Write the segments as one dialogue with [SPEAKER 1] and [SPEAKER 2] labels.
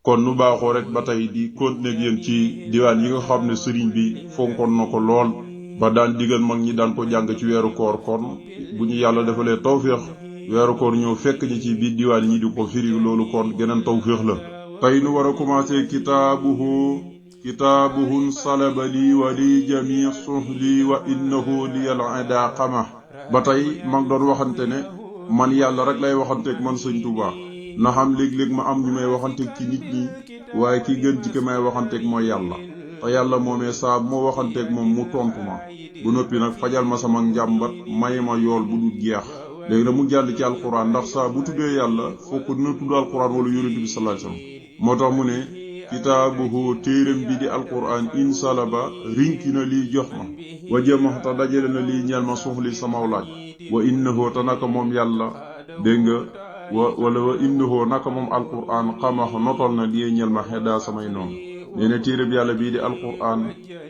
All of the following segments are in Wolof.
[SPEAKER 1] kon nu baaxoo rek ba tey di continuer ak yéen ci diwaan yi nga xam ne sëriñ bi fonkoon na ko lool ba daan digal mag ñi daan ko jàng ci weeru koor. kon bu ñu yàlla defalee tawféex weeru koor ñëw fekk ñi ci biir diwaan yi ñi di ko firi loolu kon geneen tawféex la. tey nu war a commencé kitaabuhun salaba lii wa li jamii suhli wa innahu li al ida xama. ba tey mag doon waxante ne man yàlla rek lay waxanteeg man sëñ Tuubaa na xam léeg-léeg ma am ñu may waxanteeg ci nit ñi waaye ki gën ci ki may waxanteeg mooy yàlla. te yàlla moomee saa moo waxanteeg moom mu tontu ma bu noppi nag fajal ma sama njàmbat may ma yool bu dul jeex. léegi nag mu jàll ci alquran ndax saa bu tuddee yàlla fokk dina tudd alquran wala yonent bi sallallahu alayhi wasallam. moo tax mu ne kitaabuhu téeram bi di alquran insalaba rinki na lii jox ma wa jamaxta dajale na lii ñeel ma suxli samaw laaj wa innahu te naka moom yàlla dégg nga wa innahu naka moom alquran xamax notal na lii ñeel ma xeddaa samay noonu. nee na téereb yàlla bii di alquran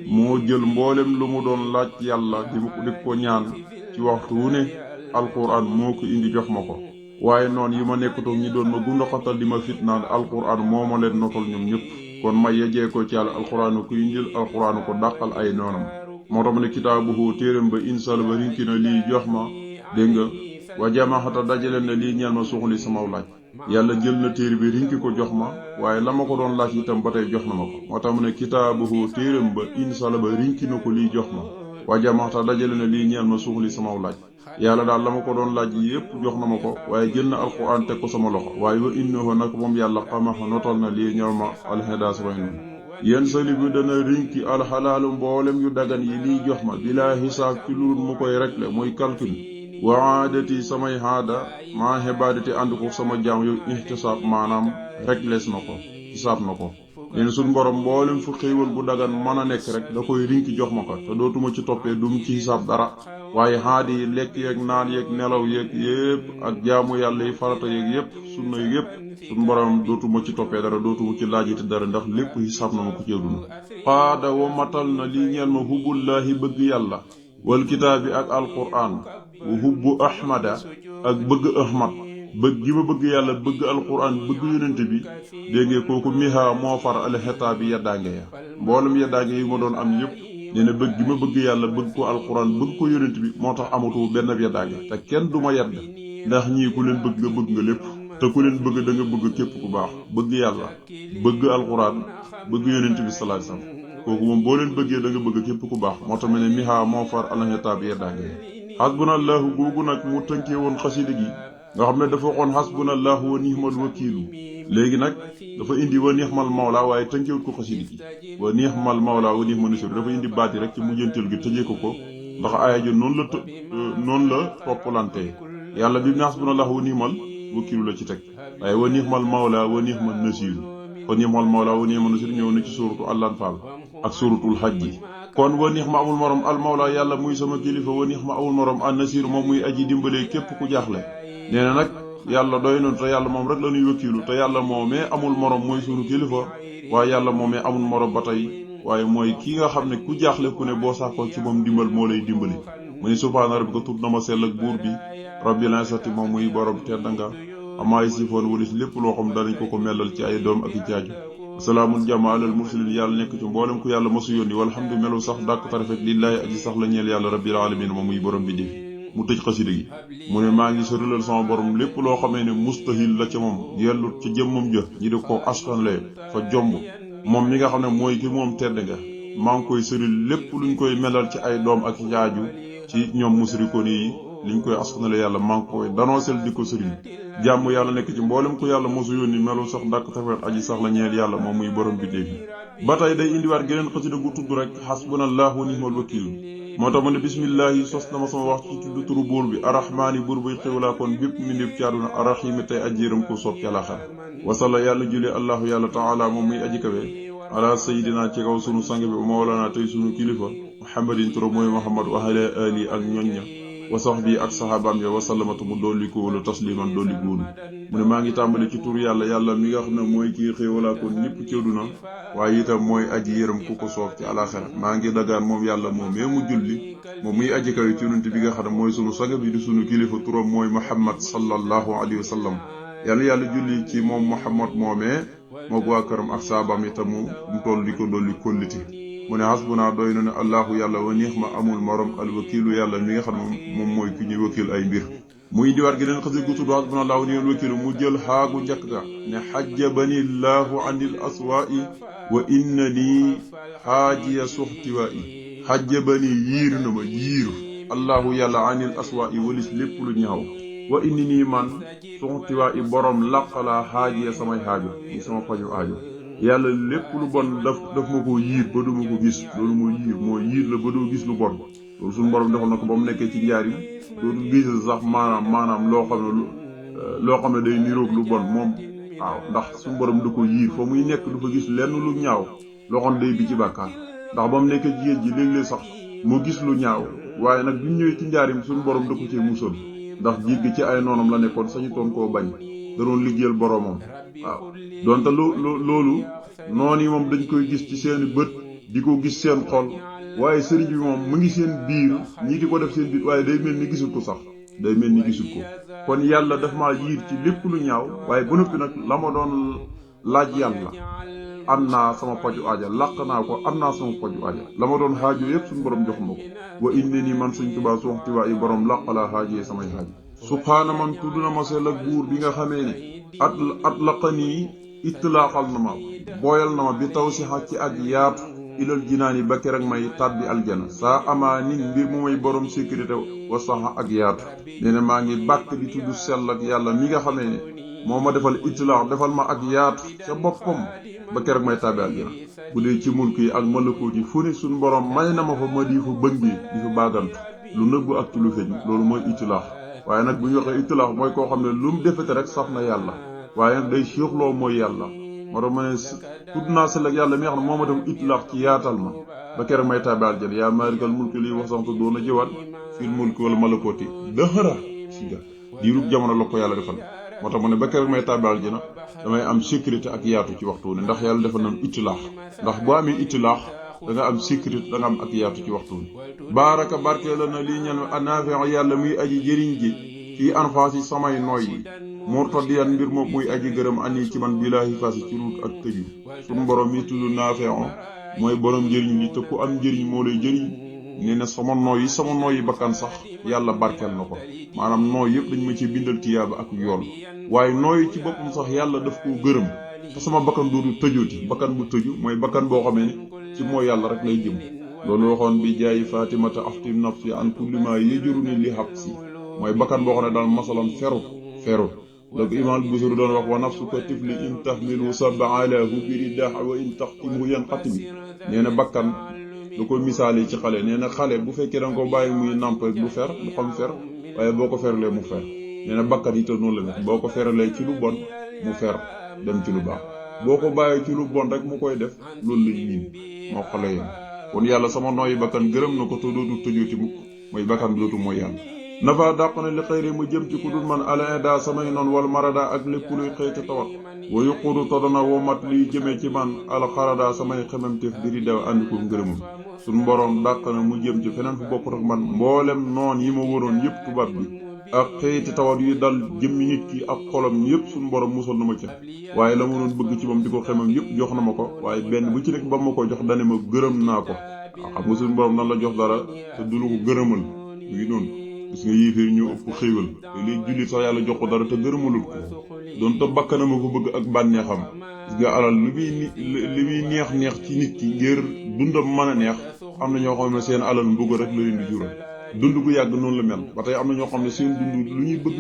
[SPEAKER 1] moo jël mboolem lu mu doon laaj yàlla di ko ñaan ci waxtu wu ne alquran moo ko indi jox ma ko. waaye noonu yi ma nekkutoo ñi doon ma gundoxatal di ma fitnaan alquran moo ma leen notal ñoom ñëpp. kon ma yejee ko ci yàlla alquran ku indil alquran ko dàqal ay noonam. moo tax ma ne kitaabuhu téeram ba insal ba rinki na lii jox ma dégg nga wa jamaxata dajale na lii ñeel ma suxli sama laaj. yàlla jël na téere bi rinki ko jox ma waaye la ma ko doon laaj itam ba tey jox na ma ko. moo tax ma ne kitaabuhu téeram ba insal ba rinki na ko lii jox ma wa jamaxata dajale na lii ñeel ma suxli sama laaj. yàlla daal la ma ko doon laaj yépp jox na ma ko waaye jël na alquran teg ko sama loxo waaye wa innahu nag moom yàlla xamaxa notal na lii ñëw ma alxeda samay noonu. yéen sali bi dana rinki alxalaalu mboolem yu dagan yi lii jox ma bilaa xisaab ci lu mu koy rekle muy calcul wa aadati samay aada maa xibaadati ànd ko sama jaam yow ihtisaab maanaam reklees na ko xisaab na ko. leen suñ borom mboolem fu xéewal bu dagan mën a nekk rek da koy rinki jox ma ko te dootuma ci toppee dum ci xisaab dara. waaye xaadi yi lekk yeeg naan yeeg nelaw yeeg yépp ak jaamu yàlla yi farata yeeg yépp sunna yi yépp suñ borom dootuma ci toppee dara dootuma ci laajiti dara ndax lépp xisaab na ma ko ci àdduna. xaada wa matal na lii ñeel ma hubbullaahi bëgg yàlla wal kitaabi ak alquran wa hubbu ahmada ak bëgg ahmad. bëgg gi ma bëgg yàlla bëgg alquran bëgg yonente bi dégg nga kooku miha moo far alxetaa bi yeddaange ya mboolem yeddaange yi ma doon am yépp nee na bëgg gi ma bëgg yàlla bëgg ko alquran bëgg ko yonent bi moo tax amatu benn yeddaange te kenn du ma yedd ndax ñii ku leen bëgg nga bëgg nga lépp te ku leen bëgg da nga bëgg képp ku baax. bëgg yàlla bëgg alquran bëgg yonent bi sallallahu alayhi wasallam kooku moom boo leen bëggee da nga bëgg képp ku baax moo tax ma ne miha moo far alxetaa bi yeddaange ya. xasbunallahu googu nag mu tënkee woon xasida gi nga xam ne dafa waxoon xasbunallahu wa nihmal wakiilu léegi nag dafa indi wa nihmal mawla waaye tënkewut ko xasida gi wa nihmal mawla wa nihmal nasir dafa indi baat yi rek ci mujjantal gi tëjee ko ndax aaya jo noonu la toppalante yàlla bi xasbunallahu wa nihmal wakiilu la ci teg waaye wa nihmal mawla wa nihmal nasir wa nihmal mawla wa nihmal nasir ñëw na ci suuratu al-anfaal ak suuratul hajj. kon wa nihma amul morom al mawla yàlla muy sama kilifa wa nihma amul morom an nasir moom muy aji dimbalee képp ku jaaxle. nee na nag yàlla doy na te yàlla moom rek la ñuy wëkkiilu te yàlla moomee amul morom mooy sunu kilifa waaye yàlla moomee amul morom ba tey waaye mooy ki nga xam ne ku jaaxle ku ne boo saxoo ci moom dimbal moo lay dimbali. mu ni subhaana rabbika tudd na ma sell ak buur bi rabbil izzati moom muy borom tedd nga amaay sifoon walis lépp loo xam danañ ko mellal ci ay doom ak i jaaju. salaamun jàmm alal mursalin yàlla nekk ci mboolem ku yàlla mosu yónni walhamdu melu sax dàkk tarafet lillaahi aji sax la ñeel yàlla rabbil alamin moom muy borom bi def. mu tëj xasida gi mu ne maa ngi sërilal sama borom lépp loo xamee ne mustahil la ca moom yellut ca jëmmam ja ñi di ko askanle fa jomb moom mi nga xam ne mooy ki moom tedd nga maa ngi koy sëril lépp luñ koy melal ci ay doom ak jaaju ci ñoom musrikoon yi liñ koy askanle yàlla maa ngi koy danoosel di ko sëril. jàmm yàlla nekk ci mboolem ku yàlla mosu yónni melu sax ndàkk tafet aji sax la ñeel yàlla moom muy borom bi dégg. ba tey day indiwaat geneen xasida gu tudd rek xasbunallahu wa nihmal wakiil. moo tax ma ne bismillahi sos na ma sama wax ci tudd turu buur bi arrahmaani buur buy xewlaa kon bépp mbindeef ci àdduna arrahimi tey ajjiram ko soob ci àlaxar wasala yàlla julee allahu yàlla taala moom muy aji kawe ala sayidina ci kaw sunu sang bi mawlana tey sunu kilifa muhammadin turo mooy muhammad wa ala ali ak ñoñña wa sahbi ak sahabaam ya wasallamatu mu dolli ko wala tasliman dolli góolu. mu ne maa ngi tàmbali ci tur yàlla mi nga xam ne mooy kii xéewalaa kon ñëpp ci àdduna waaye itam mooy aji yërëm ku ko soob ci àlaxira maa ngi dagaan moom yàlla moom mee mu julli moom muy aji kawe ci yonent bi nga xam ne mooy sunu sang bi di sunu kilifa turam mooy muhammad sallallahu alayhi wa sallam yàlla julli ci moom muhammad moomee moog waa këram ak saabam itam mu toll di ko dolli kóllite mu ne hasbuna doy na ne allahu yàlla wa neex ma amul morom alwakiilu yàlla mi nga xam ne moom mooy ki ñuy wakil ay mbir muy indiwaat gi leen xasi gu tudd hasbuna allahu ni'mal wakiilu mu jël xaagu njëkk ga ne xajjabani llahu anil aswaa'i wa inna nii xaajiya suxtiwaa'i xajjabani yiir na ma yiir allahu yàlla anil aswaa'i walis lépp lu ñaaw wa inni nii man suxtiwaa'i borom laqalaa xaajiya samay xaajo yi sama faju aajo yàlla lépp lu bon daf ma ko yiir ba du ma ko gis loolu moo yiir la ba doo gis lu bon loolu suñu borom defal na ko ba mu nekkee ci njaarim dootu gis sax maanaam loo xam ne day niroog lu bon moom waaw ndax suñu borom da ko yiir fa muy nekk du fa gis lenn lu ñaaw loo xam ne day bi ci bàkkaar ndax ba mu nekkee ci géej gi léeg-léeg sax mu gis lu ñaaw waaye nag bi ñu ñëwee ci njaarim suñu borom da ko cee musal ndax géej gi ci ay noonam la nekkoon sañu toon koo bañ da doon liggéeyal boromam waaw donte loolu noon yi moom dañ koy gis ci seeni bët di ko gis seen xol waaye sëriñ bi moom mu ngi seen biir ñii di ko def seen biir waaye day mel ni gisul ko sax day mel ni gisul ko kon yàlla daf maa yiir ci lépp lu ñaaw waaye ba noppi nag la ma doon laaj yàlla am naa sama paju aaja làq naa ko am naa sama paju aaja la ma doon xaajo yëpp suñu borom jox ma ko wa inni nii man suñ tubaa suxti waa yi borom làq laa xaajee samay xaajo subhaana man tudd na ma seel ak buur bi nga xamee ne at laqanii itlaaxal na ma booyal na ma bi taw si xaj ci ak yaatu ilal jinaan yi ba keroog may tàbbi aljana saa amaa nin mbir mu may borom sécurité wa saxa ak yaatu nee na maa ngi bàkk di tudd sell ak yàlla mi nga xamee ne moo ma defal itlaax defal ma ak yaatu ca boppam ba keroog may tàbbi aljana bu dee ci mulk yi ak malakoot yi fu ne suñ borom may na ma fa ma di fa bëngee di fa baagantu lu nëbbu ak ci lu feeñ loolu mooy itlaax waaye nag bu ñu waxee itlaax mooy koo xam ne lu mu defete rek saf na yàlla waaye nag day séexloo mooy yàlla moo tax ma ne tudd naa sell ak yàlla mi nga xam ne moo ma def itlaax ci yaatal ma ba keroog may tàbbi aljana yaa maalikal mulki liy wax sax doon a jëwaat fil mulki wala malakooti dëxëra si nga diirub jamono la ko yàlla defal moo tax mu ne ba keroog may tàbbi aljana damay am sécurité ak yaatu ci waxtu ne ndax yàlla defal na itlaax ndax boo amee itlaax da nga am sécurité da nga am ak yaatu ci waxtu ne baaraka barkeela na lii ñan anaafi yàlla muy aji jëriñ ji fii anfaas yi samay nooy yi murtadiyan mbir moom muy aji gërëm ani ci man bilaahi faasi ci ruut ak tëju suñu borom mi tudd naafeon mooy borom njëriñ li te ku am njëriñ moo lay jëriñ nee na sama nooyi bakkan sax yàlla barkeel na ko maanaam nooy yëpp dañ ma ci bindal tiyaaba ak yool waaye nooyi ci boppam sax yàlla daf koo gërëm te sama bakkan dootu tëjooti bakkan bu tëju mooy bakkan boo xamee ne ci mooy yàlla rek lay jëm loolu waxoon bi jaayi fatimata aftim nafsi an kulli ma yajuruni li habsi mooy bakkan boo xam ne daal masalan feru la ko imaam Busiri doon wax wa nafsuka tifli in tahmilu sabba ala hubiri daax wa in taxtimhu yanqatimi nee na bakkan da ko misaale ci xale nee na xale bu fekkee danga ko bàyyi muy nàmp rek du fer du xam fer waaye boo ko ferlee mu fer nee na bakkan yi te noonu la mel boo ko feralee ci lu bon mu fer dem ci lu baax boo ko bàyyee ci lu bon rek mu koy def loolu lañ niin moo xale yam kon yàlla sama nooyi bakkan gërëm na ko te dootu tëjooti mukk mooy bakkan bi dootu mooy yàlla nafa dàq na li xëyri mu jëm ci ku dul man ala daa samay noon wala marada ak lépp luy xëyti tawat wa yuqudu te dana womat liy jëmee ci man alxarada samay xememteef biri daw ànd ko ngërëmam suñ boroom dàq na mu jëm ci feneen fu bokkut ak man mboolem noon yi ma waroon yëpp tubaab bi ak xëyti tawat yu dal jëmmi nit ki ak xolam yëpp suñ boroom musal na ma ca waaye la ma doon bëgg ci moom di ko xemam yëpp jox na ma ko waaye benn bu ci nekk ba ma ko jox dane ma gërëm naa ko waaw xam nga suñ boroom nan la jox dara te du la ko gërëmal ngi noonu gis nga yéeféer ñu ëpp xéewal te léegi jullit sax yàlla jox ko dara te gërëmalul ko doon te bakkanam a ko bëgg ak bànneexam gis nga alal li muy neex ci nit ki ngir dundam mën a neex am na ñoo xam ne seen alal mbugg rek la leen di jural dund gu yàgg noonu la mel ba tey am na ñoo xam ne seen dund lu ñuy bëgg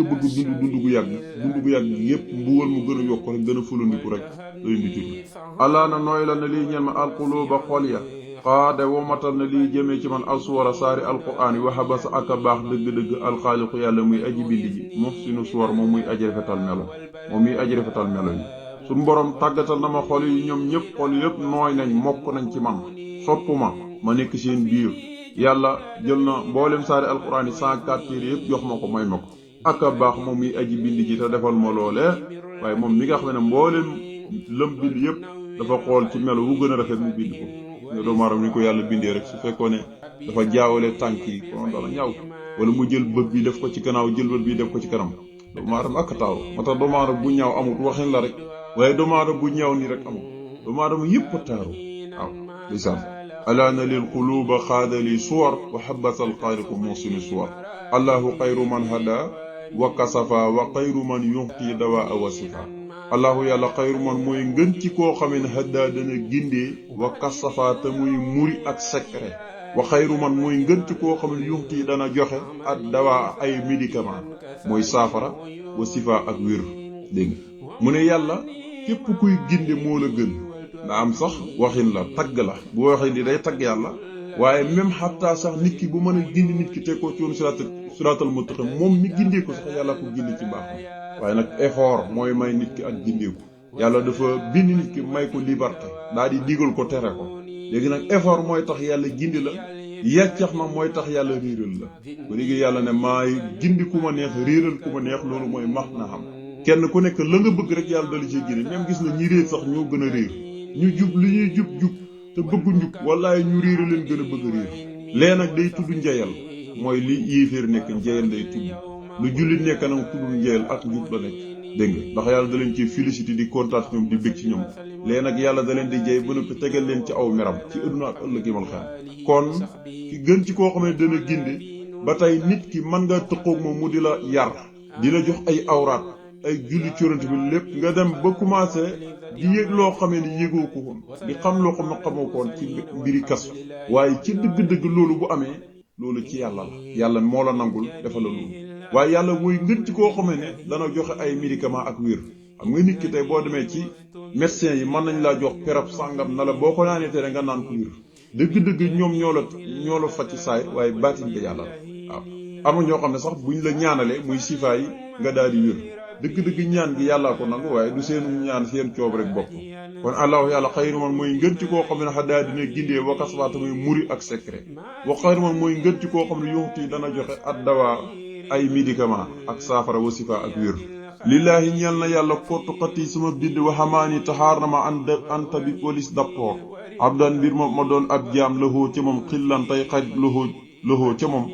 [SPEAKER 1] dund gu yàgg yépp mbugal mu gën a yokk rek gën a fulandiku rek la leen di jural alaa na nooy la ne lii ñen ma alquluba xol ya xaade womatal na lii jëmee ci man alsuwara saari alquraan yi waxa ba sa ak a baax dëgg-dëgg alxaaliqu yàlla muy aji bindi ji muhsinu suwar moom muy aji rafetal melo yi suñ boroom tàggatal na ma xol yi ñoom ñëpp xol yëpp nooy nañ mokk nañ ci man soppu ma nekk seen biir yàlla jël na mboolem saari alquraan yi 104 téere yëpp jox ma ko may ma ko ak a baax moom muy aji bindi ji te defal ma loolee waaye moom mi nga xam ne mboolem lëm bind yëpp dafa xool ci melo wu gën a rafet mu bind ko ne doomu aadama ni ko yàlla bindee rek su fekkoon ne dafa jaawale tànk yi kon dana ñaaw wala mu jël bët bi def ko ci gannaaw jël bët bi def ko ci kanam doomu aadama ak taaw moo tax doomu aadama bu ñaaw amut waxin la rek waaye doomu aadama bu ñaaw ni rek amul doomu aadama yëpp a taaru waaw lisaan alaana lil quluba xaadali suwar wa habasa alxaaliqu musini suwar allahu xayru man hada wa kasafa wa xayru man yuxti dawaa wa sifa allahu yàlla xayru man mooy ngën ci koo xamee ne hada dana gindee wa kasafa te muy muri ak secret wa xayru man mooy ngën ci koo xam ne yuxti dana joxe ak dawaa ay médicament mooy saafara wa sifa ak wér dégg mu ne yàlla képp kuy ginde moo la gën nda am sax waxin la tagg la bu waxee ni day tagg yàlla waaye même xataa sax nit ki bu mën a gindi nit ki teg ko ci woon siraatal mustaqim moom mi gindee ko sax yàlla ko gindi ci baaxam waaye nag effort mooy may nit ki ak gindeeku yàlla dafa bind nit ki may ko liberté daal di digal ko tere ko léegi nag effort mooy tax yàlla gindi la yàccax na mooy tax yàlla réeral la ba léegi yàlla ne maay gindi ku ma neex réeral ku ma neex loolu mooy max na xam kenn ku nekk la nga bëgg rek yàlla dala ci gindi même gis na ñi réer sax ñoo gën a réer ñu jub li ñuy jub te bëggu njub wallaay ñu réer leen gën a bëgg a réer lee nag day tudd njeyal mooy li yéeféer nekk njeyal day tudd lu jullit nekk nag tudd njeyal ak njub la nekk dégg nga ndax yàlla da leen ci félicité di kontaan ñoom di bég ci ñoom lee nag yàlla da leen di jey ba noppi tegal leen ci aw meram ci adduna ak ëllëg yi mal xam kon ki gën ci koo xam ne dana ginde ba tey nit ki mën nga tëqoog moom mu di la yar di la jox ay awraat ay julli ci yonent bi lépp nga dem ba commencé di yëg loo xamee ni yëgoo ko woon di xam loo xam ne xamoo ko woon ci mbiri kas waaye ci dëgg-dëgg loolu bu amee loolu ci yàlla la yàlla moo la nangul dafa la loolu waaye yàlla mooy ngën ci koo xamee ne dana joxe ay médicament ak wér xam nga nit ki tey boo demee ci médecin yi mën nañ laa jox perab sàngam na la boo ko naanee tere nga naan ko wér dëgg-dëgg ñoom ñoo la faj ci saay waaye baatin bi yàlla la waaw am na ñoo xam ne sax buñ la ñaanalee muy sifaa yi nga daal di wér dëgg-dëgg ñaan gi yàllaa ko nangu waaye du seenu ñaan seen coob rek bopp kon allahu yàlla xayru man mooy ngën ci koo xam ne xaddaa dina gindee wakasbaata muy muri ak secret wa xayru man mooy ngën ci koo xam ne yuxti dana joxe ad dawaa ay médicament ak saafara wa sifa ak wér lillaahi ñeel na yàlla kottu xatti sama bind waxamaani taxaar na ma an tabi polis daptoor abdan mbir moom ma doon ab jaam lahoo ca moom xillan tey xarit lahoo ca moom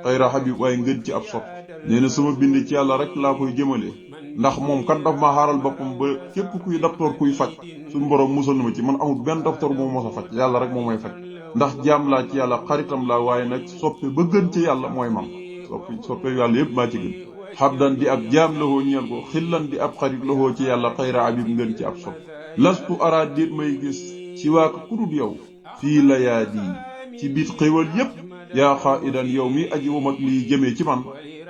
[SPEAKER 1] xayra habib waaye ngën ci ab sot nee na sama bind ci yàlla rek laa koy jëmale ndax moom kat daf ma xaaral boppam ba képp kuy docteur kuy faj suñu borom musal na ma ci man amul benn docteur moo mos a faj yàlla rek moo may faj ndax jaam laa ci yàlla xaritam laa waaye nag soppe ba gën ci yàlla mooy man soppe yàlla yëpp maa ci gën xabdan di ab jaam lahoo ñeel ko xillan di ab xarit lahoo ci yàlla xayra abib ngën ci ab sot lastu ara déet may gis ci waa ko kudut yow fii la yaa di ci biit xéewal yépp yaa xaa idan yow mi aji womat lii jëmee ci man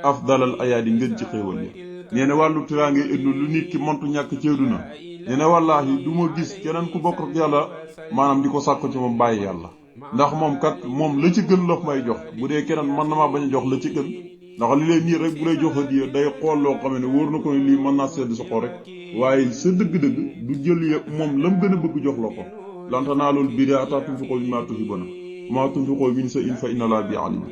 [SPEAKER 1] afdalal ayaadi ngën ci xéewal ya nee na wàllu tiraange idnu lu nit ki montu ñàkk ci àdduna nee na wallaahi du ma gis keneen ku bokk ak yàlla maanaam di ko sàkku ci moom bàyyi yàlla ndax moom kat moom la ci gën la may jox bu dee keneen mën na maa bañ a jox la ci gën ndax li lay nii rek bu lay jox hadiya day xool loo xam ne wóor na ko ne lii mën naa sedd sa xol rek waaye sa dëgg-dëgg du jël yëpp moom lam gën a bëgg jox la ko lanta naa loolu bii daa ataa tunfiqoo mimmaa tuhibbuuna maa tunfiqoo min shay'in fa inna Allaaha bihi aliim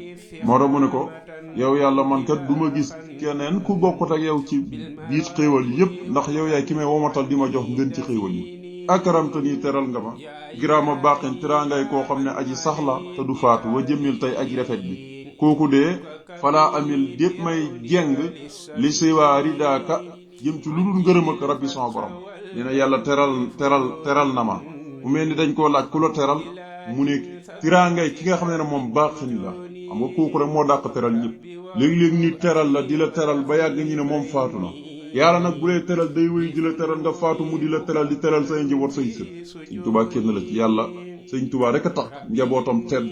[SPEAKER 1] moo tax mu ne ko yow yàlla man kat du ma gis keneen ku bokkut ak yow ci biir xéewal yépp ndax yow yaay ki may womatal di ma jox ngën ci xéewal yi akaramta nii teral nga ma giraama baaxin teraangay koo xam ne aji sax la te du faatu wa jëmmil tey aji rafet bi kooku dee falaa amil dépp may jeng li siwaa ridaaka jëm ci lu dul ngërëm ak rabbi sama borom nee na yàlla teral na ma mu mel ni dañ koo laaj ku la teral mu ne teraangay ki nga xam ne moom baaxin la xam nga kooku rek moo dàq teral ñëpp léegi-léegi nit teral la di la teral ba yàgg ñu ne moom faatu na yàlla nag bu lay teral day wéy di la teral nga faatu mu di la teral di teral say njaboot say sët sëñ Tuubaa kenn la ci yàlla sëñ Tuubaa rek a tax njabootam tedd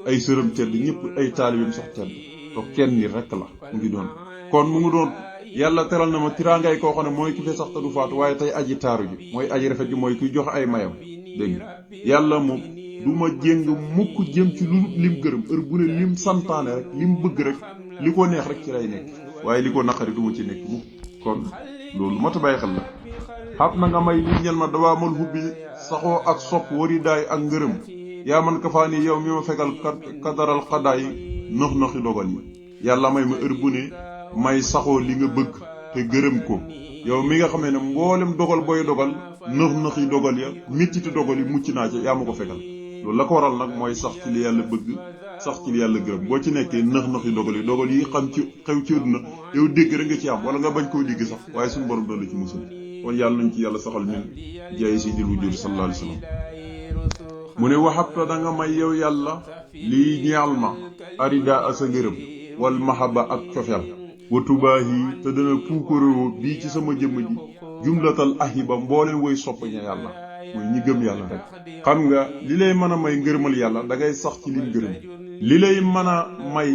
[SPEAKER 1] ay sërëm tedd ñëpp ay taalibeem sax tedd to kenn ni rek la mu ngi doon kon mu ngi doon yàlla teral na ma tiraangay koo xam ne mooy ki fee sax te du faatu waaye tey aji taaru ji mooy aji rafet ji mooy kuy joxe ay mayam dégg yàlla moom du ma jéng mukk jëm ci lu lim gërëm heure bu ne lim santaane rek lim bëgg rek li ko neex rek ci lay nekk waaye li ko naqari du ma ci nekk mukk kon loolu mat a bàyyi xel la xam na nga may li ñel ma dawaa mal hubbi saxoo ak sopp wari daay ak ngërëm yaa man ka faa ni yow mi ma fekkal kadaral xadaay nox-noxi dogal yi yàlla may ma heure bu ne may saxoo li nga bëgg te gërëm ko yow mi nga xamee ne mboolem dogal booy dogal nox-noxi dogal ya méttiti dogal yi mucc naa ci yaa ma ko fekkal loolu la ko waral nag mooy sax ci li yàlla bëgg sax ci li yàlla gërëm boo ci nekkee nëx-nëxi dogal yi xam ci xew ci àdduna yow dégg rek nga ci am wala nga bañ koo dégg sax waaye suñu borom dana la ci musal kon yàlla nañ ci yàlla saxal ñun jaay sayyidil wujuud sallallahu alayhi wa sallam mu ne waxabta da nga may yow yàlla lii ñaal ma arida asa ngërëm wal mahaba ak cofeel wa tubaahi te dana puukaroo bii ci sama jëmm ji jumlatal ahiba mbooleen woy sopp ña yàlla mooy ñi gëm yàlla rek xam nga li lay mën a may ngërëmal yàlla da ngay sax ci lim gërëm li lay mën a may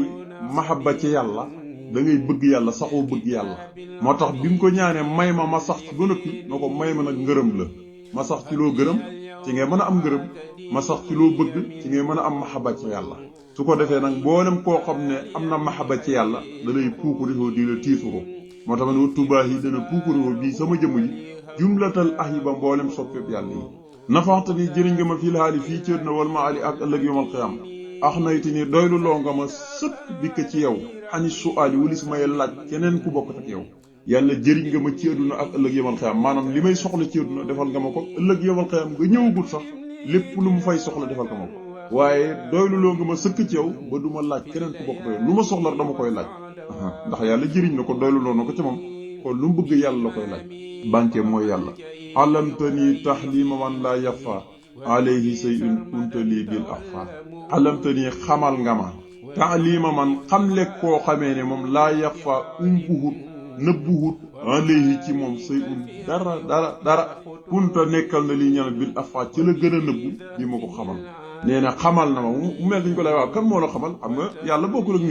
[SPEAKER 1] mahaba ci yàlla da ngay bëgg yàlla saxoo bëgg yàlla moo tax bi mu ko ñaanee may ma sax ci ba noppi na ko may ma nag ngërëm la ma sax ci loo gërëm ci ngay mën a am ngërëm ma sax ci loo bëgg ci ngay mën a am mahaba ci yàlla su ko defee nag mboolem koo xam ne am na mahaba ci yàlla da lay puukurihoo di la tiituroo moo tax ma ne wa tubaax yi dana puukurihoo bii sama jëmm ji jumlatal ahiba mboolem soppeeb yàlla yi nafaxta ni jëriñ nga ma fii laali fii cër na wal ma ali ak ëllëg yomal xiyaam ax nayti ni doylu loo nga ma sëkk dikk ci yow xani suaali wulis may laaj keneen ku bokk ak yow yàlla jëriñ nga ma ci àdduna ak ëllëg yomal xiyaam maanaam li may soxla ci àdduna defal nga ma ko ëllëg yomal xiyaam nga ñëwagul sax lépp lu mu fay soxla defal nga ma ko waaye doylu loo nga ma sëkk ci yow ba du ma laaj keneen ku bokk ak yow lu ma soxla dama koy laaj ndax yàlla jëriñ na ko doylu loo na ko ci moom kon lu mu bëgg yàlla la koy laaj banque mooy yàlla alamtani taxlima man laa yaxfa alayhi sayun kuntali bil axfa alamtani xamal nga ma taxlima man xamle koo xamee ne moom laa yaxfa umpuhut nëbbuhut alayhi ci moom sayun dara kunta nekkal na li ñanat bil axfa ci la gën a nëbbu bi ma ko xamal nee na xamal na ma mu mel dañ ko lay waaw kan moo la xamal xam nga yàlla bokkul ak nit